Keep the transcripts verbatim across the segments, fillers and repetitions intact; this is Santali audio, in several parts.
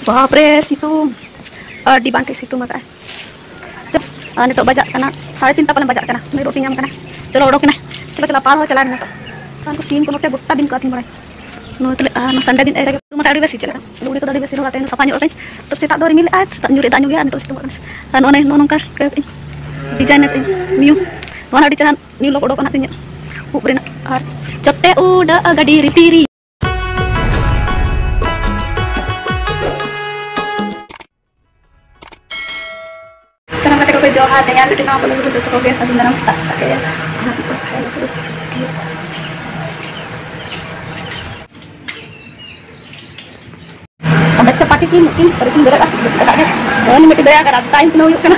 ᱵᱟᱯᱨᱮ, ᱥᱤᱛᱩᱝ, ᱟᱹᱰᱤ ᱵᱟᱝ ᱴᱷᱤᱠ ᱥᱤᱛᱩᱝ ᱟᱠᱟᱫᱼᱟᱭ᱾ ᱪᱚ, ᱟᱨ ᱱᱤᱛᱚᱜ ᱵᱟᱡᱟᱜ ᱠᱟᱱᱟ ᱥᱟᱲᱮ ᱛᱤᱱᱴᱟ ᱯᱟᱞᱮᱱ ᱵᱟᱡᱟᱜ ᱠᱟᱱᱟ, ᱩᱱᱤ ᱨᱩᱴᱤ ᱧᱟᱢ ᱠᱟᱱᱟ᱾ ᱪᱚᱞᱚ, ᱚᱰᱚᱠ ᱮᱱᱟᱭ᱾ ᱪᱚᱞᱚ, ᱪᱚᱞᱚ, ᱯᱟᱲ ᱦᱚᱸ ᱪᱟᱞᱟᱣ ᱮᱱᱟ ᱱᱤᱛᱚᱜ᱾ ᱟᱨ ᱩᱱᱠᱩ ᱥᱤᱢ ᱠᱚ ᱱᱚᱛᱮ ᱜᱚᱴᱟ ᱫᱤᱱ ᱠᱚ ᱟᱹᱛᱤᱧ ᱵᱟᱲᱟᱭᱟ᱾ ᱱᱚᱣᱟ ᱛᱟᱦᱞᱮ, ᱟᱨ ᱱᱚᱣᱟ ᱥᱟᱱᱰᱮ ᱫᱤᱱ ᱮᱨ ᱨᱮᱜᱮ ᱩᱛᱩ ᱢᱟᱛᱚ ᱟᱹᱰᱤ ᱵᱮᱥ ᱪᱮᱫ ᱞᱮᱠᱟ? ᱞᱩᱜᱽᱲᱤ ᱠᱚᱫᱚ ᱟᱹᱰᱤ ᱵᱮᱥ ᱧᱮᱞᱚᱜᱼᱟ, ᱛᱮᱦᱮᱧ ᱫᱚ ᱥᱟᱯᱷᱟ ᱧᱚᱜ ᱠᱟᱹᱧ᱾ ᱛᱚ, ᱥᱮᱛᱟᱜ ᱫᱚ ᱨᱤᱢᱤᱞ ᱞᱮᱫᱼᱟᱭ, ᱥᱮᱛᱟᱜ ᱧᱩᱨ ᱫᱟᱜ ᱧᱩᱨ ᱜᱮᱭᱟ, ᱟᱨ ᱱᱤᱛᱚᱜ ᱥᱤᱛᱩᱝ ᱠᱟᱱᱟ᱾ ᱟᱨ ᱱᱚᱜᱼᱚ ᱱᱚᱝᱠᱟ ᱰᱤᱡᱟᱭᱤᱱ ᱟᱠᱟᱫ ᱟᱹᱧ ᱱᱤᱭᱩ᱾ ᱱᱚᱣᱟ ᱦᱚᱸ ᱟᱹᱰᱤ ᱪᱮᱦᱨᱟ ᱱᱤᱭᱩ ᱞᱚᱜ ᱚᱰᱚᱠ ᱠᱟᱱᱟ ᱛᱤᱧᱟᱹᱜ ᱩᱵ ᱨᱮᱱᱟᱜ᱾ ᱟᱨ ᱡᱚᱛᱮ ᱩᱰᱟᱹᱜᱼᱟ ᱜᱟᱹᱰᱤ ᱨᱤᱯᱤ ᱨᱤ᱾ ᱥᱟᱱᱟᱢ ᱜᱟᱛᱮ ᱠᱚ ᱡᱚᱦᱟᱨ, ᱛᱮᱦᱮᱧ ᱟᱨ ᱢᱤᱫᱴᱮᱱ ᱱᱟᱣᱟ vlog ᱨᱮ ᱡᱚᱛᱚ ᱠᱚᱜᱮ ᱥᱟᱹᱜᱩᱱ ᱫᱟᱨᱟᱢ ᱥᱮᱛᱟᱜ ᱥᱮᱛᱟᱜ ᱨᱮ᱾ ᱵᱟᱪᱪᱟ ᱯᱟᱴᱤ ᱠᱤᱱ ᱱᱩᱠᱤᱱ ᱟᱹᱣᱨᱤ ᱠᱤᱱ ᱵᱮᱨᱮᱫᱼᱟ, ᱮᱴᱟᱜ ᱜᱮ᱾ ᱦᱮᱸ, ᱢᱤᱫᱴᱤᱡ ᱫᱚᱭᱟ ᱠᱟᱱᱟ, ᱴᱟᱭᱤᱢ ᱛᱤᱱᱟᱹᱜ ᱦᱩᱭᱩᱜ ᱠᱟᱱᱟ?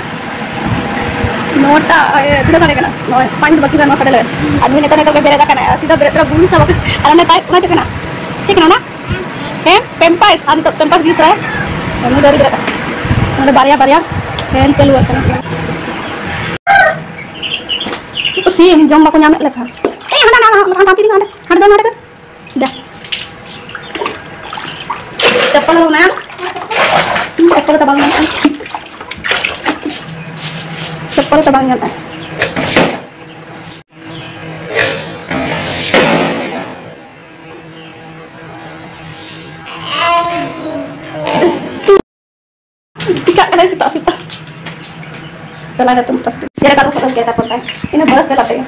ᱱᱚᱴᱟ, ᱮ, ᱛᱤᱱᱟᱹᱜ ᱥᱟᱰᱮ ᱠᱟᱱᱟ? ᱱᱚᱜᱼᱚᱭ ᱯᱟᱸᱪ ᱢᱤᱱᱤᱴ ᱵᱟᱹᱠᱤ ᱢᱮᱱᱟᱜᱼᱟ, ᱱᱚᱣᱟ ᱥᱟᱰᱮ ᱞᱟᱹᱜᱤᱫ᱾ ᱟᱨ ᱱᱩᱭ ᱱᱤᱛᱚᱜ, ᱱᱤᱛᱚᱜ ᱜᱮ ᱵᱮᱨᱮᱫ ᱟᱠᱟᱱᱟᱭ, ᱟᱨ ᱥᱤᱫᱷᱟ ᱵᱮᱨᱮᱫ ᱛᱚᱨᱟ ᱵᱩᱞ ᱥᱟᱵ ᱟᱠᱟᱱᱟ᱾ ᱟᱨ ᱚᱱᱟ ᱴᱟᱭᱤᱯ ᱚᱱᱟ ᱪᱮᱫ ᱠᱟᱱᱟ? ᱚᱱᱟ? ᱪᱮᱫ ᱠᱟᱱᱟ ᱚᱱᱟ? ᱯᱮᱢ-, ᱯᱮᱢᱯᱟᱥ᱾ ᱟᱨ ᱱᱤᱛᱚᱜ ᱯᱮᱢᱯᱟᱥ ᱜᱮ ᱛᱚᱨᱟᱭ᱾ ᱱᱩᱭ ᱫᱚ ᱟᱹᱣᱨᱤ ᱵᱮᱨᱮᱫ ᱟᱠᱟᱱᱟ᱾ ᱱᱚᱰᱮ ᱵᱟᱨᱭᱟ, ᱵᱟᱨᱭᱟ ᱯᱷᱮᱱ ᱪᱟᱹᱞᱩ ᱟᱠᱟᱱᱟ᱾ ᱥᱤᱢ ᱡᱚᱢ ᱵᱟᱠᱚ ᱧᱟᱢᱮᱫ ᱞᱮᱠᱟ᱾ ᱮᱭ, ᱦᱟᱸᱰᱮ, ᱦᱟᱸᱰᱮ, ᱦᱟᱸᱰᱮ, ᱦᱟᱸᱰᱮ, ᱦᱟᱸᱰᱮ, ᱦᱟᱸᱰᱮ, ᱦᱟᱸᱰᱮ, ᱦᱟᱸᱰᱮ, ᱦᱟᱸᱰᱮ᱾ ᱫᱟ᱾ ᱪᱟᱯᱯᱟᱞ ᱦᱚᱸ ᱢᱮᱱᱟᱜᱼᱟ᱾ ᱪᱟᱯᱯᱟᱞ ᱛᱟᱵᱟᱝ ᱢᱮᱱᱟᱜᱼᱟ᱾ ᱪᱟᱯᱯᱟᱞ ᱛᱟᱵᱟᱝ ᱢᱮᱱᱟᱜᱼᱟ᱾ ᱪᱤᱠᱟᱹᱜ ᱠᱟᱱᱟᱭ ᱥᱮᱛᱟᱜ ᱥᱮᱛᱟᱜ? ᱪᱟᱞᱟᱣ ᱠᱟᱛᱮ ᱢᱚᱴᱟ ᱥᱩᱴᱤ᱾ ᱪᱮᱫ ᱞᱮᱠᱟ ᱞᱚᱥᱚᱫ ᱠᱮᱫ ᱛᱟᱠᱚ ᱛᱟᱭ? ᱤᱱᱟᱹ ᱵᱟᱥ ᱪᱟᱞᱟᱜ ᱛᱮᱜᱮ᱾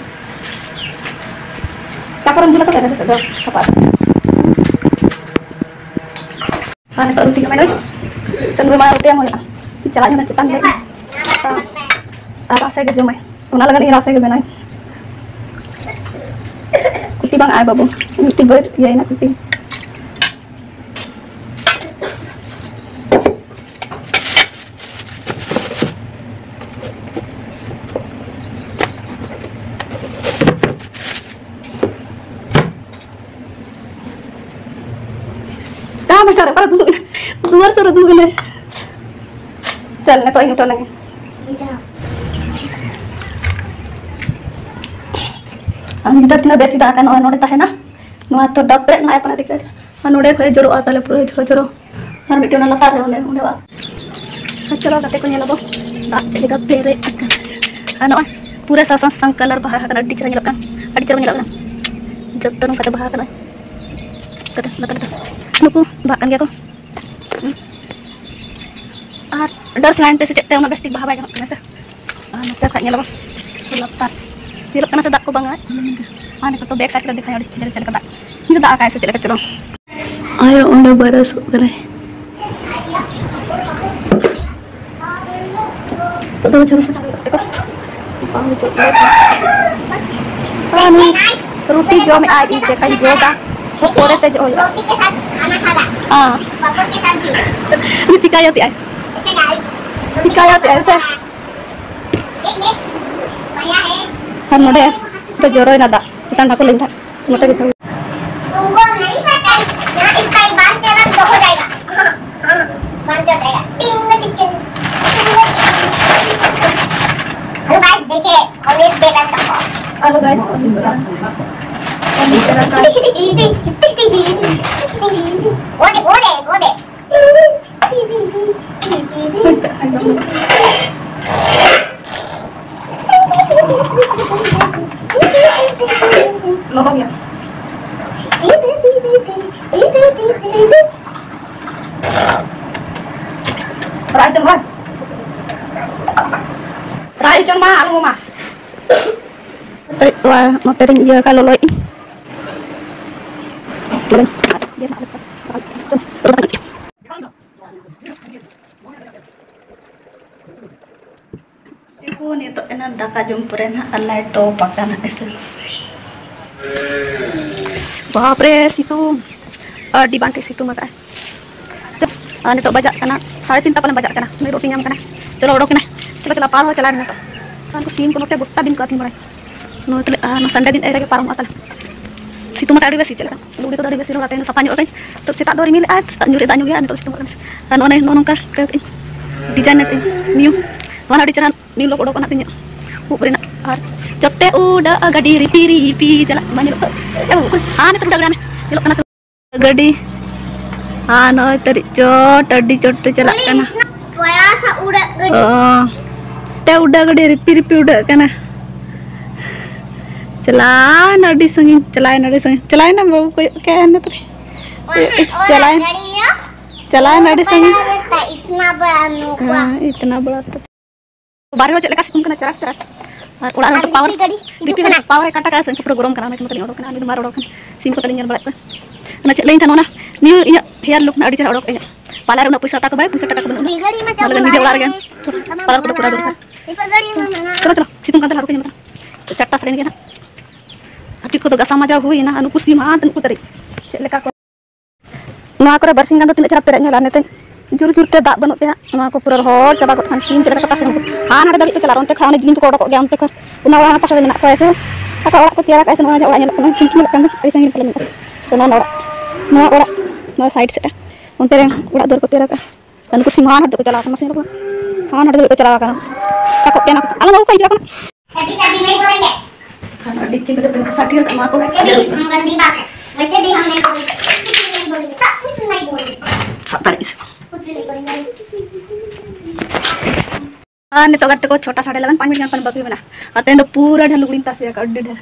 ᱪᱟ ᱯᱚᱨᱮᱢ ᱫᱩᱞ ᱟᱠᱚ ᱥᱮ ᱥᱮᱫ ᱫᱚ ᱥᱟᱯᱷᱟ? ᱟᱨ ᱱᱤᱛᱚᱜ ᱨᱩᱴᱤ ᱠᱚ ᱢᱮᱱᱟ᱾ ᱪᱟᱹᱞᱩ ᱢᱟ ᱨᱩᱴᱤ ᱮᱢ ᱦᱩᱭᱩᱜᱼᱟ᱾ ᱪᱟᱞᱟᱜ ᱠᱟᱱᱟ ᱪᱮᱛᱟᱱ ᱨᱮ᱾ ᱟᱨ ᱨᱟᱥᱮ ᱜᱮ ᱡᱚᱢᱟᱭ᱾ ᱚᱱᱟ ᱞᱟᱹᱜᱤᱫ ᱤᱧ ᱨᱟᱥᱮ ᱜᱮ ᱵᱮᱱᱟᱣ᱾ ᱠᱩᱴᱤ ᱵᱟᱝ ᱟᱭ ᱵᱟᱹᱵᱩ᱾ ᱢᱤᱫᱴᱤᱡ ᱵᱟᱹᱫᱽ ᱤᱭᱟᱹᱭᱮᱱᱟ ᱠᱩᱴᱤ᱾ ᱠᱟᱦᱟᱸ ᱵᱮᱴᱷᱟ ᱨᱮ? ᱚᱠᱟᱨᱮ ᱫᱩᱲᱩᱵ ᱮᱱᱟ? ᱫᱩᱣᱟᱹᱨ ᱥᱩᱨ ᱨᱮ ᱫᱩᱲᱩᱵ ᱮᱱᱟᱭ᱾ ᱪᱟᱞ, ᱱᱤᱛᱚᱜ ᱤᱧ ᱩᱴᱷᱟᱹᱣ ᱞᱮᱱᱜᱮ᱾ ᱟᱨ ᱧᱤᱫᱟᱹ ᱛᱤᱱᱟᱹᱜ ᱵᱮᱥ ᱜᱮ ᱫᱟᱜ ᱟᱠᱟᱱ, ᱱᱚᱜᱼᱚᱭ ᱱᱚᱰᱮ ᱛᱟᱦᱮᱱᱟ᱾ ᱱᱚᱣᱟ ᱛᱚ ᱰᱟᱵ ᱯᱮᱨᱮᱡ ᱢᱮᱱᱟᱜᱼᱟ, ᱟᱯᱟᱱᱟᱜ ᱫᱤᱠᱟᱹ᱾ ᱟᱨ ᱱᱚᱰᱮ ᱠᱷᱚᱡ ᱡᱚᱨᱚᱜᱼᱟ ᱛᱟᱦᱞᱮ ᱯᱩᱨᱟᱹ ᱡᱷᱚᱨᱚ ᱡᱷᱚᱨᱚ᱾ ᱟᱨ ᱢᱤᱫᱴᱮᱱ ᱚᱱᱟ ᱞᱟᱛᱟᱨ ᱨᱮ ᱚᱸᱰᱮ, ᱚᱸᱰᱮ ᱚᱲᱟᱜ᱾ ᱟᱨ ᱪᱚᱞᱚ ᱜᱟᱛᱮ ᱠᱚ, ᱧᱮᱞ ᱟᱵᱚ ᱫᱟᱜ ᱪᱮᱫ ᱞᱮᱠᱟ ᱯᱮᱨᱮᱡ ᱟᱠᱟᱱᱟ᱾ ᱟᱨ ᱱᱚᱜᱼᱚᱭ ᱯᱩᱨᱟᱹ ᱥᱟᱥᱟᱝ ᱥᱟᱥᱟᱝ ᱠᱟᱞᱟᱨ ᱵᱟᱦᱟ ᱟᱠᱟᱱᱟ, ᱟᱹᱰᱤ ᱪᱮᱦᱨᱟ ᱧᱮᱞᱚᱜ ᱠᱟᱱᱟ, ᱟᱹᱰᱤ ᱪᱮᱦᱨᱟ ᱧᱮᱞᱚᱜ ᱠᱟᱱᱟ᱾ ᱡᱚᱛᱚ ᱱᱚᱝᱠᱟᱛᱮ ᱵᱟᱦᱟ ᱟᱠᱟᱱᱟ᱾ ᱱᱚᱛᱮ, ᱱᱚᱛᱮ, ᱱᱚᱛᱮ᱾ ᱱᱩᱠᱩ ᱵᱟᱦᱟᱜ ᱠᱟᱱ ᱜᱮᱭᱟ ᱠᱚ᱾ ᱟᱨ ᱰᱟᱥᱴ ᱞᱟᱭᱤᱱ ᱛᱮ ᱥᱮ ᱪᱮᱫ ᱛᱮ ᱩᱱᱟᱹᱜ ᱵᱮᱥ ᱴᱷᱤᱠ ᱵᱟᱦᱟ ᱵᱟᱭ ᱜᱟᱱᱚᱜ ᱠᱟᱱᱟ ᱥᱮ᱾ ᱟᱨ ᱱᱚᱛᱮ ᱠᱷᱚᱡ ᱧᱮᱞᱚᱜ ᱞᱟᱛᱟᱨ, ᱧᱮᱞᱚᱜ ᱠᱟᱱᱟ ᱥᱮ ᱫᱟᱜ ᱠᱚ ᱵᱟᱝᱟ? ᱟᱨ ᱱᱤᱛᱚᱜ ᱫᱚ ᱵᱮᱠ ᱥᱟᱭᱤᱰ ᱨᱮ ᱫᱮᱠᱷᱟᱣ ᱟᱹᱰᱤ ᱪᱮᱦᱨᱟ ᱪᱮᱫ ᱞᱮᱠᱟ ᱫᱟᱜ, ᱤᱧ ᱫᱚ ᱫᱟᱜ ᱟᱠᱟᱭ ᱥᱮ ᱪᱮᱫ ᱞᱮᱠᱟ ᱪᱚᱞᱚ᱾ ᱟᱭᱳ ᱚᱸᱰᱮ ᱵᱟᱨᱟᱥᱚᱜ ᱠᱟᱱᱟᱭ᱾ ᱱᱤᱛᱚᱜ ᱫᱚ ᱡᱷᱟᱹᱲᱩ ᱯᱚᱪᱷᱟ ᱦᱩᱭᱩᱜ ᱛᱟᱠᱚ᱾ ᱵᱟᱝ ᱦᱤᱡᱩᱜ ᱠᱟᱱᱟ᱾ ᱟᱨ ᱱᱩᱭ ᱨᱩᱴᱤ ᱡᱚᱢᱮᱜᱼᱟᱭ, ᱤᱧ ᱪᱮᱫ ᱞᱮᱠᱟᱧ ᱡᱚᱫᱟ, ᱯᱚᱨᱮᱛᱮ ᱡᱚᱜ ᱦᱩᱭᱩᱜᱼᱟ᱾ ᱦᱮᱸ᱾ ᱩᱱᱤ ᱥᱤᱠᱟᱭᱚᱛᱮᱜᱼᱟᱭ᱾ ᱥᱤᱠᱟᱭᱚᱛᱮᱜᱼᱟᱭ ᱥᱮ᱾ ᱟᱨ ᱱᱚᱰᱮ ᱫᱚ ᱡᱚᱨᱚᱭᱮᱱᱟ ᱫᱟᱜ, ᱪᱮᱛᱟᱱ ᱵᱟᱠᱚ ᱞᱟᱹᱭ ᱫᱟ, ᱱᱚᱛᱮ ᱜᱮ ᱡᱷᱟᱹᱲᱩ᱾ तुमको नहीं पता, यहाँ इसका एक बार तेरा तो हो जाएगा। हाँ, हाँ, बंद हो जाएगा। टिंग टिंग, टिंग टिंग। हेलो गाइस, देखिए, कॉलेज बेबन का फॉर्म। हेलो गाइस, वो दे, वो दे, वो दे। ᱞᱚᱞᱚ ᱜᱮᱭᱟ᱾ ᱨᱟᱭ ᱪᱚᱝ ᱢᱟ᱾ ᱨᱟᱭ ᱪᱚᱝ ᱢᱟ, ᱟᱞᱚ ᱢᱟ᱾ ᱱᱚᱛᱮ ᱨᱤᱧ ᱤᱭᱟᱹ ᱠᱟᱜᱼᱟ, ᱞᱚᱞᱚᱭᱮᱫ ᱟᱹᱧ᱾ ᱱᱤᱛᱚᱜ ᱮᱱᱟ ᱫᱟᱠᱟ ᱡᱚᱢ ᱯᱚᱨᱮ ᱱᱟᱦᱟᱜ ᱟᱨ ᱞᱟᱭᱤᱴ ᱫᱚ ᱯᱟᱠᱟ ᱱᱟᱦᱟᱜ ᱤᱥᱤᱱ᱾ ᱵᱟᱯ ᱨᱮ ᱥᱤᱛᱩᱝ, ᱟᱹᱰᱤ ᱵᱟᱝ ᱴᱷᱤᱠ ᱥᱤᱛᱩᱝ ᱟᱠᱟᱫᱼᱟᱭ᱾ ᱪᱚ, ᱟᱨ ᱱᱤᱛᱚᱜ ᱵᱟᱡᱟᱜ ᱠᱟᱱᱟ ᱥᱟᱲᱮ ᱛᱤᱱᱴᱟ ᱯᱟᱞᱮ ᱵᱟᱡᱟᱜ ᱠᱟᱱᱟ, ᱩᱱᱤ ᱨᱩᱴᱤ ᱧᱟᱢ ᱠᱟᱱᱟ᱾ ᱪᱚᱞᱚ ᱚᱰᱚᱠ ᱮᱱᱟᱭ, ᱪᱚᱞᱚ ᱪᱚᱞᱚ, ᱯᱟᱨ ᱦᱚᱸ ᱪᱟᱞᱟᱣ ᱮᱱᱟ ᱱᱤᱛᱚᱜ᱾ ᱟᱨ ᱩᱱᱠᱩ ᱥᱤᱢ ᱠᱚ ᱱᱚᱛᱮ ᱜᱚᱴᱟ ᱫᱤᱱ ᱠᱚ ᱟᱹᱛᱤᱧ ᱵᱟᱲᱟᱭ᱾ ᱱᱚᱣᱟ ᱛᱟᱞᱮ, ᱟᱨ ᱱᱚᱣᱟ ᱥᱟᱱᱰᱮ ᱫᱤᱱ ᱮᱨᱮ ᱜᱮ ᱯᱟᱨᱚᱢᱚᱜᱼᱟ ᱛᱟᱞᱮ᱾ ᱥᱤᱛᱩᱝ ᱢᱟᱛᱚ ᱟᱹᱰᱤ ᱵᱮᱥ ᱪᱮᱫ ᱞᱮᱠᱟ᱾ ᱞᱩᱜᱽᱲᱤ ᱠᱚᱫᱚ ᱟᱹᱰᱤ ᱵᱮᱥ ᱨᱚᱦᱚᱲ ᱛᱟᱦᱮᱱᱟ, ᱥᱟᱯᱷᱟ ᱧᱚᱜ ᱟᱠᱟᱫᱟᱹᱧ᱾ ᱛᱚ ᱥᱮᱛᱟᱜ ᱫᱚ ᱨᱤᱢᱤᱞ ᱞᱮᱫᱼᱟᱭ, ᱧᱩᱨ ᱮᱫᱟ ᱧᱩᱨ ᱜᱮ, ᱟᱨ ᱱᱤᱛᱚᱜ ᱥᱤᱛᱩᱝ ᱠᱟᱱᱟ᱾ ᱟᱨ ᱱᱚᱜᱼᱚᱭ ᱱᱚᱜᱼᱚ ᱱᱚᱝᱠᱟ ᱠᱟᱹᱡ ᱰᱤᱡᱟᱭᱤᱱ ᱟᱠᱟᱫᱟᱹᱧ ᱱᱤᱭᱩ᱾ ᱱᱚᱣᱟ ᱦᱚᱸ ᱟᱹᱰᱤ ᱪᱮᱦᱨᱟ ᱱᱤᱭᱩ ᱞᱩᱠ ᱚᱰᱚᱠ ᱠᱟᱱᱟ ᱛᱤᱧᱟᱹᱜ᱾ ᱩᱵ ᱨᱮᱱᱟᱜ ᱟᱨ ᱡᱚᱛᱮ ᱩᱰᱟᱹᱜᱼᱟ ᱜᱟᱹᱰᱤ ᱨᱤᱯᱤ ᱨᱤᱯᱤ ᱪᱟᱞᱟᱜ ᱢᱟ ᱧᱮᱞᱚᱜ ᱠᱟᱱ᱾ ᱮ ᱵᱟᱹᱵᱩ, ᱟᱨ ᱱᱤᱛᱚᱜ ᱡᱷᱟᱜᱽᱲᱟ ᱢᱮ, ᱧᱮᱞᱚᱜ ᱠᱟᱱᱟ ᱥᱮ? ᱜᱟᱹᱰᱤ᱾ ᱟᱨ ᱱᱚᱜᱼᱚᱭ ᱛᱟᱹᱨᱤᱡ ᱪᱚᱴ, ᱟᱹᱰᱤ ᱪᱚᱴ ᱛᱮ ᱪᱟᱞᱟᱜ ᱠᱟᱱᱟ᱾ ᱵᱚᱲᱟ ᱥᱟ ᱩᱲᱟᱹᱜ ᱜᱟᱹᱰᱤ᱾ ᱚ, ᱛᱮ ᱩᱰᱟᱹ ᱜᱟᱹᱰᱤ ᱨᱤᱯᱤ ᱨᱤᱯᱤ ᱩᱰᱟᱹᱜ ᱠᱟᱱᱟ᱾ ᱪᱟᱞᱟᱣᱱᱟ ᱟᱹᱰᱤ ᱥᱟᱺᱜᱤᱧ, ᱪᱟᱞᱟᱣᱱᱟ ᱟᱹᱰᱤ ᱥᱟᱺᱜᱤᱧ, ᱪᱟᱞᱟᱣᱱᱟ ᱵᱟᱹᱵᱩ ᱠᱚᱭᱚᱜ ᱠᱟᱭ ᱦᱟᱱᱮ ᱛᱟᱹᱨᱤ᱾ ᱪᱟᱞᱟᱣ, ᱪᱟᱞᱟᱣᱱᱟ ᱟᱹᱰᱤ ᱥᱟᱺᱜᱤᱧ᱾ ᱤᱛᱱᱟ ᱵᱟᱲᱟ ᱱᱩᱠᱩᱣᱟ᱾ ᱦᱮᱸ, ᱤᱛᱱᱟ ᱵᱟᱲᱟ ᱛᱚ᱾ ᱵᱟᱨᱦᱮ ᱦᱚᱸ ᱪᱮᱫ ᱞᱮᱠᱟ ᱥᱤᱛᱩᱝ ᱠᱟᱱᱟ, ᱪᱟᱨᱟᱠ ᱪᱟᱨᱟᱠ᱾ ᱟᱨ ᱚᱲᱟᱜ ᱨᱮ ᱟᱨ ᱯᱟᱣᱟᱨ, ᱰᱤᱯᱤ ᱜᱟᱹᱰᱤ ᱦᱤᱡᱩᱜ ᱰᱤᱯᱤ ᱠᱟᱱᱟ᱾ ᱯᱟᱣᱟᱨ ᱮ ᱠᱟᱴ ᱟᱠᱟᱫᱼᱟ ᱥᱮ, ᱮᱱᱠᱷᱟᱱ ᱯᱩᱨᱟᱹ ᱜᱚᱨᱚᱢ ᱠᱟᱱᱟ, ᱚᱱᱟ ᱛᱮ ᱱᱚᱛᱮ ᱞᱤᱧ ᱚᱰᱚᱠ ᱠᱟᱱᱟ᱾ ᱟᱹᱞᱤᱧ ᱫᱚ ᱵᱟᱦᱨᱮ ᱚᱰᱚᱠ ᱠᱟᱱᱟ, ᱥᱤᱢ ᱠᱚ ᱛᱟᱹᱞᱤᱧ ᱧᱮᱞ ᱵᱟᱲᱟᱭᱮᱫ ᱠᱚᱣᱟ᱾ ᱚᱱᱟ ᱪᱮᱫ ᱞᱟᱹᱭᱟᱹᱧ ᱛᱟᱦᱮᱱᱟ, ᱚᱱᱟ ᱱᱤᱭᱩ ᱤᱧᱟᱹᱜ ᱦᱮᱭᱟᱨ ᱞᱩᱠ ᱨᱮᱱᱟᱜ ᱟᱹᱰᱤ ᱪᱮᱦᱨᱟ ᱚᱰᱚᱠ ᱤᱧᱟᱹᱜ᱾ ᱯᱟᱨᱞᱟᱨ ᱨᱮ ᱩᱱᱟᱹᱜ ᱯᱚᱭᱥᱟ ᱦᱟᱛᱟᱣ ᱠᱚ ᱵᱟᱭ, ᱯᱚᱭᱥᱟ ᱴᱟᱠᱟ ᱠᱚ ᱵᱟᱹᱱᱩᱜᱼᱟ᱾ ᱰᱤᱯᱤ ᱜᱟᱹᱰᱤ ᱢᱟ ᱚᱱᱟ ᱞᱟᱹᱜᱤᱫ ᱪᱟᱵᱟ ᱱᱤᱡᱮ ᱚᱲᱟᱜ ᱨᱮᱜᱮ ᱟᱠᱟᱱᱟ᱾ ᱪᱟᱞᱟᱜ ᱠᱟᱱᱟ᱾ ᱪᱚᱞᱚ, ᱪᱚᱞᱚ, ᱥᱤᱛᱩᱝ ᱠᱟᱱ ᱛᱟᱦᱮᱱᱟ, ᱟᱨᱦᱚᱸ ᱠᱚ ᱧᱟᱢᱟ᱾ ᱪᱟᱨᱴᱟ ᱥᱟᱲᱮ ᱜᱮ ᱱᱟᱦᱟᱜ᱾ ᱟᱨ ᱪᱮᱫ ᱠᱚᱫᱚ ᱜᱟᱥᱟᱣ ᱢᱟᱡᱟᱣ ᱦᱩᱭᱱᱟ, ᱟᱨ ᱱᱩᱠᱩ ᱥᱤᱢ ᱦᱟᱱᱛᱮ ᱱᱩᱠᱩ ᱛᱟᱹᱨᱤᱡ᱾ ᱪᱮᱫ ᱞᱮᱠᱟ ᱠᱚ ᱱᱚᱣᱟ ᱠᱚᱨᱮ ᱵᱟᱨᱥᱤᱧ ᱜᱟᱱ ᱫᱚ ᱛᱤᱱᱟᱹᱜ ᱪᱮᱦᱨᱟ ᱯᱮᱨᱮᱡ ᱧᱮᱞᱚᱜᱼᱟ, ᱱᱤᱛᱚᱜ ᱡᱳᱨ ᱡᱳᱨ ᱛᱮ ᱫᱟᱜ ᱵᱟᱹᱱᱩᱜ ᱛᱮ ᱦᱟᱸᱜ ᱱᱚᱣᱟ ᱠᱚ ᱯᱩᱨᱟᱹ ᱨᱚᱦᱚᱲ ᱪᱟᱵᱟ ᱜᱚᱫ ᱠᱟᱱ, ᱥᱤᱢ ᱪᱮᱫ ᱞᱮᱠᱟ ᱠᱚ ᱛᱟᱥᱮ ᱠᱟᱱᱟ᱾ ᱦᱟᱱᱟ ᱱᱟᱰᱮ ᱫᱷᱟᱹᱵᱤᱡ ᱠᱚ ᱪᱟᱞᱟᱜᱼᱟ, ᱚᱱᱛᱮ ᱠᱷᱚᱱ ᱚᱱᱮ ᱡᱤᱞᱤᱧ ᱠᱚᱠᱚ ᱚᱰᱚᱠᱚᱜ ᱜᱮᱭᱟ, ᱚᱱᱛᱮ ᱠᱷᱚᱱ ᱚᱱᱟ ᱚᱲᱟᱜ ᱦᱟᱱᱟ ᱯᱟᱥᱟ ᱨᱮ ᱢᱮᱱᱟᱜ ᱠᱚᱣᱟ ᱥᱮ ᱟᱠᱚ ᱚᱲᱟᱜ ᱠᱚ ᱛᱮᱭᱟᱨ ᱟᱠᱟᱫᱼᱟ ᱥᱮ ᱱᱚᱣᱟ ᱡᱟᱦᱟᱸ ᱚᱲᱟᱜ ᱧᱮᱞᱚᱜ ᱠᱟᱱᱟ, ᱥᱤᱢ ᱧᱮᱞᱚᱜ ᱠᱟᱱ ᱫᱚ ᱟᱹᱰᱤ ᱥᱟᱺᱜᱤᱧ ᱨᱮ ᱯᱟᱞᱮ ᱢᱮᱱᱟᱜᱼᱟ᱾ ᱛᱚ ᱱᱚᱣᱟ ᱚᱲᱟᱜ, ᱱᱚᱣᱟ ᱚᱲᱟᱜ, ᱱᱚᱣᱟ ᱥᱟᱭᱤᱰ ᱥᱮᱫ ᱨᱮ ᱚᱱᱛᱮ ᱨᱮ ᱚᱲᱟᱜ ᱫᱩᱣᱟᱹᱨ ᱠᱚ ᱛᱮᱭᱟᱨ ᱟᱠᱟᱫᱼᱟ᱾ ᱟᱨ ᱱᱩᱠᱩ ᱥᱤᱢ ᱦᱚᱸ ᱦᱟᱱᱟ ᱫᱷᱟᱹᱵᱤᱡ ᱠᱚ ᱪᱟᱞᱟᱣ ᱟᱠᱟᱱᱟ, ᱢᱟᱥᱮ ᱧᱮᱞ ᱠᱚᱣᱟ, ᱦᱟᱱᱟ ᱫᱷᱟᱹᱵᱤᱡ ᱠᱚ ᱪᱟᱞᱟᱣ ᱟᱠᱟᱱᱟ, ᱥᱟᱠᱚᱜ ᱠᱟᱱᱟ ᱠᱚ, ᱟᱞᱚ ᱵᱟᱵᱩ ᱠᱚ ᱦᱤᱡᱩᱜ ᱠᱟᱱᱟ᱾ ᱟᱨ ᱰᱮᱠᱪᱤ ᱠᱚ ᱡᱚᱛᱚ ᱥᱟᱹᱴᱤᱭᱟᱹ ᱠᱟᱜ ᱱᱚᱣᱟ ᱠᱚ᱾ ᱥᱟᱵ ᱫᱟᱲᱮᱭᱟᱜ ᱥᱮ ᱵᱟᱝ? ᱟᱨ ᱱᱤᱛᱚᱜ ᱜᱟᱛᱮ ᱠᱚ ᱪᱷᱚᱴᱟ ᱥᱟᱲᱮ ᱮᱜᱟᱨᱚ, ᱯᱟᱸᱪ ᱢᱤᱱᱤᱴ ᱜᱟᱱ ᱯᱟᱞᱮ ᱵᱟᱹᱠᱤ ᱢᱮᱱᱟᱜᱼᱟ᱾ ᱟᱨ ᱛᱮᱦᱮᱧ ᱫᱚ ᱯᱩᱨᱟᱹ ᱰᱷᱮᱨ ᱞᱩᱜᱽᱲᱤᱧ ᱛᱟᱥᱮ ᱟᱠᱟᱫᱼᱟ, ᱟᱹᱰᱤ ᱰᱷᱮᱨ᱾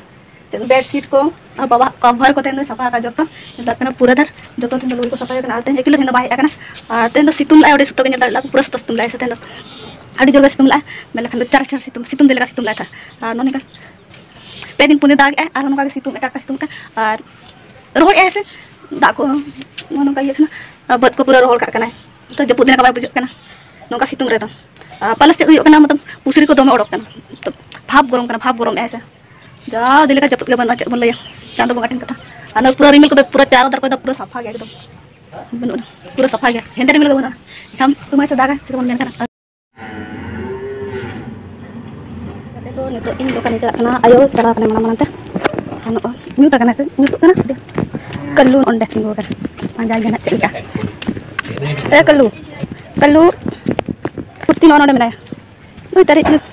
ᱵᱮᱰᱥᱤᱴ ᱠᱚ ᱟᱨ ᱵᱟᱵᱟ ᱠᱚᱵᱷᱟᱨ ᱠᱚ ᱛᱮᱦᱮᱧ ᱫᱚ ᱥᱟᱯᱷᱟ ᱟᱠᱟᱫᱼᱟ ᱡᱚᱛᱚ᱾ ᱱᱮᱛᱟᱨ ᱠᱟᱱᱟ ᱯᱩᱨᱟᱹ ᱰᱷᱮᱨ, ᱡᱚᱛᱚ ᱛᱮᱦᱮᱧ ᱫᱚ ᱞᱩᱜᱽᱲᱤ ᱠᱚ ᱥᱟᱯᱷᱟ ᱦᱩᱭ ᱠᱟᱱᱟ᱾ ᱟᱨ ᱛᱮᱦᱮᱧ ᱮᱠᱪᱩᱭᱮᱞᱤ ᱛᱮᱦᱮᱧ ᱫᱚ ᱵᱟᱭ ᱦᱮᱡ ᱟᱠᱟᱱᱟ᱾ ᱟᱨ ᱛᱮᱦᱮᱧ ᱫᱚ ᱥᱤᱛᱩᱝ ᱞᱮᱜᱼᱟᱭ, ᱟᱹᱰᱤ ᱥᱚᱠᱛᱚ ᱜᱮ ᱧᱮᱞ ᱫᱟᱲᱮᱭᱟᱜᱼᱟ, ᱯᱩᱨᱟᱹ ᱥᱚᱠᱛᱚ ᱥᱤᱛᱩᱝ ᱞᱮᱜᱼᱟᱭ ᱥᱮ ᱛᱮᱦᱮᱧ ᱫᱚ᱾ ᱟᱹᱰᱤ ᱡᱳᱨ ᱜᱮ ᱥᱤᱛᱩᱝ ᱞᱮᱜᱼᱟᱭ, ᱢᱮᱱ ᱞᱮᱠᱷᱟᱱ ᱫᱚ ᱪᱟᱨ ᱪᱟᱨ ᱥᱤᱛᱩᱝ, ᱥᱤᱛᱩᱝ ᱫᱤᱱ ᱞᱮᱠᱟ ᱥᱤᱛᱩᱝ ᱞᱮᱜᱼᱟᱭ ᱛᱟᱦᱮᱸᱫ᱾ ᱟᱨ ᱱᱚᱜᱼᱚ ᱱᱚᱝᱠᱟ ᱯᱮ ᱫᱤᱱ ᱯᱩᱱ ᱫᱤᱱ ᱫᱟᱜ ᱮᱜᱼᱟᱭ, ᱟᱨᱦᱚᱸ ᱱᱚᱝᱠᱟ ᱜᱮ ᱥᱤᱛᱩᱝ, ᱮᱴᱟᱜ ᱮᱴᱟᱜ ᱥᱤᱛᱩᱝ ᱮᱫᱟ᱾ ᱟᱨ ᱨᱚᱦᱚᱲᱮᱜᱼᱟᱭ ᱥᱮ ᱫᱟᱜ ᱠᱚ ᱱᱚᱜᱼᱚ ᱱᱚᱝᱠᱟ ᱤᱭᱟᱹ ᱠᱟᱱᱟ᱾ ᱟᱨ ᱵᱟᱹᱫᱽ ᱠᱚ ᱯᱩᱨᱟᱹ ᱨᱚᱦᱚᱲ ᱠᱟᱜ ᱠᱟᱱᱟᱭ, ᱛᱚ ᱡᱟᱹᱯᱩᱫ ᱫᱤᱱ ᱞᱮᱠᱟ ᱵᱟᱭ ᱵᱩᱡᱷᱟᱹᱜ ᱠᱟᱱᱟ ᱱᱚᱝᱠᱟ ᱥᱤᱛᱩᱝ ᱨᱮᱫᱚ᱾ ᱟᱨ ᱯᱟᱞᱮ ᱪᱮᱫ ᱦᱩᱭᱩᱜ ᱠᱟᱱᱟ, ᱢᱚᱛᱞᱚᱵ ᱯᱩᱥᱨᱤ ᱠᱚ ᱫᱚᱢᱮ ᱚᱰᱚᱠ ᱠᱟᱱᱟ, ᱛᱚ ᱵᱷᱟᱵᱽ ᱜᱚᱨᱚᱢ ᱠᱟᱱᱟ, ᱵᱷᱟᱵᱽ ᱜᱚᱨᱚᱢ ᱮᱜᱼᱟᱭ ᱥᱮ᱾ ᱡᱟ ᱫᱤᱱ ᱞᱮᱠᱟ ᱡᱟᱹᱯᱩᱫ ᱜᱮ ᱵᱟᱹᱱᱩᱜᱼᱟ, ᱪᱮᱫ ᱵᱚᱱ ᱞᱟᱹᱭᱟ, ᱪᱟᱸᱫᱚ ᱵᱚᱸᱜᱟ ᱴᱷᱮᱱ ᱠᱟᱛᱷᱟ᱾ ᱟᱨ ᱱᱚᱣᱟ ᱯᱩᱨᱟᱹ ᱨᱤᱢᱤᱞ ᱠᱚᱫᱚ ᱯᱩᱨᱟᱹ ᱪᱟᱨ ᱫᱷᱟᱨᱮ ᱠᱚᱫᱚ ᱯᱩᱨᱟᱹ ᱥᱟᱯᱷᱟ ᱜᱮᱭᱟ, ᱮᱠᱫᱚᱢ ᱵᱟᱹᱱᱩᱜᱼᱟ, ᱯᱩᱨᱟᱹ ᱥᱟᱯᱷᱟ ᱜᱮᱭᱟ, ᱦᱮᱸᱫᱮ ᱨᱤᱢᱤᱞ ᱜᱮ ᱵᱟᱹᱱᱩᱜᱼᱟ᱾ ᱮᱱᱠᱷᱟᱱ ᱛᱩᱢᱟᱹᱭ ᱥᱮ ᱫᱟᱜᱟ, ᱪᱤᱠᱟᱹ ᱵᱚᱱ ᱢᱮᱱ ᱠᱟᱱᱟ᱾ ᱜᱟᱛᱮ ᱠᱚ, ᱱᱤᱛᱚᱜ ᱤᱧ ᱫᱚᱠᱟᱱᱤᱧ ᱪᱟᱞᱟᱜ ᱠᱟᱱᱟ, ᱟᱭᱳ ᱪᱟᱞᱟᱣ ᱠᱟᱱᱟᱭ ᱢᱟᱲᱟᱝ ᱢᱟᱲᱟᱝ ᱛᱮ᱾ ᱟᱨ ᱱᱚᱜᱼᱚᱭ ᱧᱩᱛ ᱟᱠᱟᱱᱟ ᱥᱮ ᱧᱩᱛᱩᱜ ᱠᱟᱱᱟ? ᱠᱟᱹᱞᱞᱩ ᱚᱸᱰᱮ ᱛᱤᱸᱜᱩ ᱟᱠᱟᱱᱟ, ᱯᱟᱸᱡᱟᱭ ᱜᱮ ᱱᱟᱜ ᱪᱮᱫ ᱞᱮᱠᱟ᱾ ᱮ ᱠᱟᱹᱞᱞᱩ, ᱠᱟᱹᱞᱞᱩ, ᱯᱷᱩᱨᱛᱤ ᱱᱚᱜᱼᱚ ᱱᱚᱰᱮ ᱢᱮᱱᱟᱭᱟ᱾ ᱱᱩᱭ ᱛᱟᱹᱨᱤᱡ ᱧᱩᱛ᱾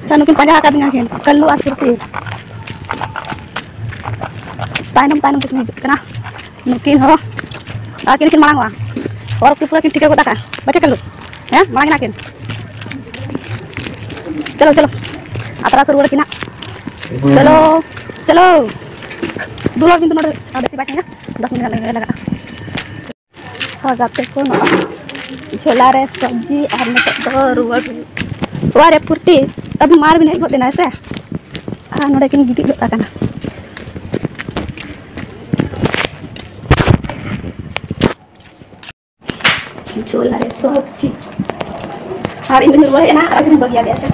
ᱛᱟ ᱱᱩᱠᱤᱱ ᱯᱟᱸᱡᱟ ᱟᱠᱟᱫᱤᱧᱟ ᱠᱤᱱ, ᱠᱟᱹᱞᱞᱩ ᱟᱨ ᱯᱷᱩᱨᱛᱤ᱾ ᱛᱟᱭᱱᱚᱢ ᱛᱟᱭᱱᱚᱢ ᱛᱮᱠᱤᱱ ᱦᱤᱡᱩᱜ ᱠᱟᱱᱟ ᱱᱩᱠᱤᱱ ᱦᱚᱸ᱾ ᱟᱨ ᱠᱤᱱ ᱠᱤᱱ ᱢᱟᱲᱟᱝ ᱚᱜᱼᱟ᱾ ᱦᱚᱨ ᱠᱤᱱ ᱯᱩᱨᱟᱹ ᱠᱤᱱ ᱴᱷᱤᱠᱟᱹ ᱜᱚᱫ ᱟᱠᱟᱫᱼᱟ᱾ ᱵᱟᱪᱮ ᱠᱟᱞᱩ? ᱦᱮᱸ, ᱢᱟᱲᱟᱝ ᱮᱱᱟ ᱠᱤᱱ᱾ ᱪᱚᱞᱚ, ᱪᱚᱞᱚ, ᱟᱛᱨᱟ ᱠᱚ ᱨᱩᱣᱟᱹᱲ ᱠᱤᱱᱟ᱾ ᱪᱚᱞᱚ, ᱪᱚᱞᱚ᱾ ᱫᱩᱞᱟᱹᱲ ᱵᱤᱱ ᱫᱩ ᱱᱚᱰᱮ, ᱟᱨ ᱵᱮᱥᱤ ᱵᱟᱭ ᱥᱟᱺᱜᱤᱧᱟ, ᱫᱚᱥ ᱢᱤᱱᱤᱴ ᱜᱟᱱ ᱞᱟᱜᱟᱜᱼᱟ᱾ ᱦᱚᱸ, ᱜᱟᱛᱮ ᱠᱚ, ᱱᱚᱜᱼᱚᱭ ᱡᱷᱚᱞᱟ ᱨᱮ ᱥᱚᱵᱽᱡᱤ ᱟᱨ ᱱᱤᱛᱚᱜ ᱫᱚ ᱨᱩᱣᱟᱹᱲ ᱦᱩᱭᱩᱜ᱾ ᱚᱲᱟᱜ ᱨᱮ ᱯᱷᱩᱨᱛᱤ, ᱟᱹᱵᱤ ᱢᱟᱨ ᱵᱤᱱ ᱦᱮᱡ ᱜᱚᱫ ᱮᱱᱟ ᱥᱮ? ᱟᱨ ᱱᱚᱰᱮ ᱠᱤᱱ ᱜᱤᱛᱤᱡ ᱜᱚᱫ ᱟᱠᱟᱱᱟ᱾ ᱡᱷᱚᱞᱟ ᱨᱮ ᱥᱚᱵᱽᱡᱤ᱾ ᱟᱨ ᱤᱧ ᱫᱚᱧ ᱨᱩᱣᱟᱹᱲ ᱦᱮᱡ ᱮᱱᱟ, ᱟᱨ ᱟᱹᱵᱤᱱ ᱵᱟᱹᱜᱤᱭᱟᱫᱮᱭᱟ ᱥᱮ?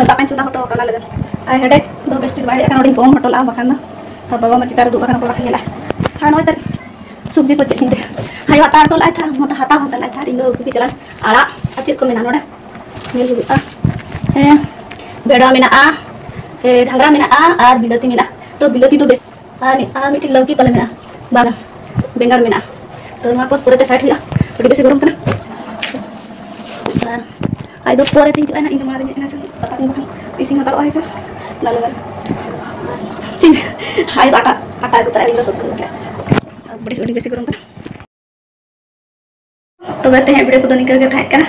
ᱫᱟᱠᱟᱧ ᱪᱚᱸᱫᱟ ᱦᱚᱴᱚ ᱟᱠᱟᱫᱟ ᱞᱟᱹᱜᱤᱫ᱾ ᱟᱨ ᱦᱮᱰᱮᱡ ᱫᱚ ᱵᱮᱥ ᱴᱷᱤᱠ ᱵᱟᱭ ᱦᱮᱡ ᱟᱠᱟᱱᱟ, ᱱᱚᱰᱮᱧ ᱠᱚᱢ ᱦᱚᱴᱚ ᱞᱮᱫᱼᱟ, ᱵᱟᱠᱷᱟᱱ ᱫᱚ ᱵᱟᱵᱟ ᱢᱟ ᱪᱮᱛᱟᱱ ᱨᱮ ᱫᱩᱲᱩᱵ ᱟᱠᱟᱱᱟ ᱠᱚ, ᱵᱟᱠᱷᱟᱱ ᱧᱮᱞᱟ᱾ ᱟᱨ ᱱᱚᱜᱼᱚᱭ ᱛᱟᱨ ᱥᱚᱵᱽᱡᱤ ᱠᱚ ᱪᱮᱫ ᱤᱧ ᱞᱟᱹᱭᱟ? ᱟᱭᱳ ᱟᱴᱟ ᱦᱚᱴᱚ ᱞᱮᱫᱼᱟᱭ ᱛᱷᱟ, ᱚᱱᱟᱛᱮ ᱦᱟᱛᱟᱣ ᱦᱚᱸ ᱛᱟᱞᱮ ᱛᱷᱟ᱾ ᱤᱧ ᱫᱚ ᱜᱩᱯᱤ ᱪᱟᱞᱟᱜ ᱟᱲᱟᱜ ᱟᱨ ᱪᱮᱫ ᱠᱚ ᱢᱮᱱᱟᱜᱼᱟ ᱱᱚᱰᱮ? ᱧᱮᱞ ᱦᱩᱭᱩᱜᱼᱟ᱾ ᱦᱮᱸ, ᱵᱷᱮᱰᱣᱟ ᱢᱮᱱᱟᱜᱼᱟ, ᱦᱮᱸ, ᱜᱷᱟᱸᱜᱽᱨᱟ ᱢᱮᱱᱟᱜᱼᱟ ᱟᱨ ᱵᱤᱞᱟᱹᱛᱤ ᱢᱮᱱᱟᱜᱼᱟ᱾ ᱛᱚ, ᱵᱤᱞᱟᱹᱛᱤ ᱫᱚ ᱵᱮᱥ᱾ ᱟᱨ, ᱟᱨ ᱢᱤᱫᱴᱤᱡ ᱞᱟᱹᱣᱠᱤ ᱯᱟᱞᱮ ᱢᱮᱱᱟᱜᱼᱟ, ᱵᱟᱝᱟ, ᱵᱮᱸᱜᱟᱲ ᱢᱮᱱᱟᱜᱼᱟ᱾ ᱛᱚ, ᱱᱚᱣᱟ ᱠᱚ ᱯᱚᱨᱮᱛᱮ ᱥᱟᱭᱤᱰ ᱦᱩᱭᱩᱜᱼᱟ, ᱟᱹᱰᱤ ᱵᱮᱥ ᱜᱚᱨᱚᱢ ᱠᱟᱱᱟ᱾ ᱟᱨ ᱟᱡ ᱫᱚ ᱯᱚᱨᱮᱛᱮ ᱦᱤᱡᱩᱜᱼᱟᱭ ᱱᱟᱜ, ᱤᱧ ᱫᱚ ᱢᱟᱲᱟᱝ ᱨᱤᱧ ᱦᱮᱡ ᱮᱱᱟ ᱥᱮ, ᱫᱟᱠᱟ ᱠᱚ ᱵᱟᱠᱷᱟᱱ ᱤᱥᱤᱱ ᱦᱟᱛᱟᱲᱚᱜᱼᱟ ᱦᱮᱸ ᱥᱮ᱾ ᱚᱱᱟ ᱞᱟᱹᱜᱤᱫ ᱪᱮᱫ ᱟᱭᱳ ᱫᱚ ᱟᱴᱟ, ᱟᱴᱟ ᱟᱹᱜᱩ ᱛᱚᱨᱟᱭᱟ, ᱤᱧ ᱫᱚ ᱥᱚᱵᱽᱡᱤ ᱟᱹᱜᱩ ᱠᱮᱫᱼᱟ᱾ ᱟᱹᱰᱤ, ᱟᱹᱰᱤ ᱵᱮᱥ ᱜᱚᱨᱚᱢ ᱠᱟᱱᱟ᱾ ᱛᱚᱵᱮ ᱛᱮᱦᱮᱧ ᱵᱷᱤᱰᱤᱭᱳ ᱠᱚᱫᱚ ᱱᱤᱝᱠᱟᱹ ᱜᱮ ᱛᱟᱦᱮᱸ ᱠᱟᱱᱟ᱾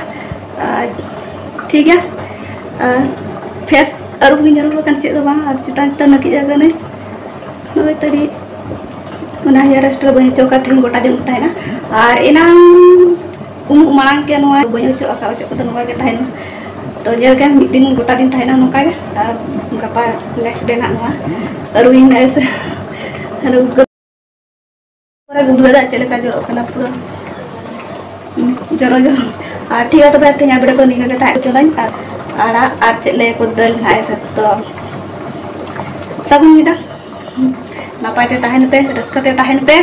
ᱟᱨ ᱴᱷᱤᱠ ᱜᱮᱭᱟ, ᱟᱨ ᱯᱷᱮᱥ ᱟᱹᱨᱩᱵ ᱜᱤᱧ ᱟᱹᱨᱩᱵ ᱟᱠᱟᱱ, ᱪᱮᱫ ᱫᱚ ᱵᱟᱝ, ᱟᱨ ᱪᱮᱛᱟᱱ ᱪᱮᱛᱟᱱ ᱱᱟᱹᱠᱤᱡ ᱟᱠᱟᱱᱟᱹᱧ᱾ ᱱᱚᱜᱼᱚᱭ ᱛᱟᱹᱨᱤ ᱚᱱᱟ ᱦᱮᱭᱟᱨ ᱥᱴᱟᱭᱤᱞ ᱵᱟᱹᱧ ᱚᱪᱚᱜ ᱟᱠᱟᱫ, ᱛᱮᱦᱮᱧ ᱜᱚᱴᱟ ᱫᱤᱱ ᱛᱟᱦᱮᱱᱟ᱾ ᱟᱨ ᱮᱱᱟᱝ ᱩᱢᱩᱜ ᱢᱟᱲᱟᱝ ᱜᱮ ᱱᱚᱣᱟ ᱵᱟᱹᱧ ᱚᱪᱚᱜ ᱟᱠᱟᱫ, ᱚᱪᱚᱜ ᱠᱚᱫᱚ ᱱᱚᱝᱠᱟ ᱜᱮ ᱛᱟᱦᱮᱱᱟ᱾ ᱛᱚ ᱧᱮᱞ ᱜᱮ ᱢᱤᱫ ᱫᱤᱱ ᱜᱚᱴᱟ ᱫᱤᱱ ᱛᱟᱦᱮᱱᱟ ᱱᱚᱝᱠᱟ ᱜᱮ, ᱟᱨ ᱜᱟᱯᱟ ᱱᱮᱠᱥᱴ ᱰᱮ ᱱᱟᱜ ᱱᱚᱣᱟ ᱟᱹᱨᱩᱵ ᱤᱧ ᱱᱟᱜ ᱥᱮ᱾ ᱯᱩᱨᱟᱹ ᱜᱩᱰᱞᱟᱹ ᱫᱟᱜ ᱪᱮᱫ ᱞᱮᱠᱟ ᱡᱚᱨᱚᱜ ᱠᱟᱱᱟ ᱯᱩᱨᱟᱹ᱾ ᱦᱩᱸ, ᱡᱚᱨᱚ, ᱡᱚᱨᱚ᱾ ᱟᱨ ᱴᱷᱤᱠ ᱜᱮᱭᱟ, ᱛᱚᱵᱮ ᱛᱮᱦᱮᱧᱟᱜ ᱵᱷᱤᱰᱤᱭᱳ ᱠᱚ ᱱᱤᱝᱠᱟᱹ ᱜᱮ ᱛᱟᱦᱮᱸ ᱦᱚᱪᱚ ᱫᱟᱹᱧ᱾ ᱟᱨ ᱟᱲᱟᱜ ᱟᱨ ᱪᱮᱫ ᱞᱮ ᱠᱚ ᱫᱟᱹᱞ ᱱᱟᱦᱟᱜ ᱮ ᱥᱚᱠᱛᱚ᱾ ᱥᱟᱹᱜᱩᱱ ᱧᱤᱫᱟᱹ᱾ ᱱᱟᱯᱟᱭ ᱛᱮ ᱛᱟᱦᱮᱱ ᱯᱮ, ᱨᱟᱹᱥᱠᱟᱹ ᱛᱮ ᱛᱟᱦᱮᱱ ᱯᱮ᱾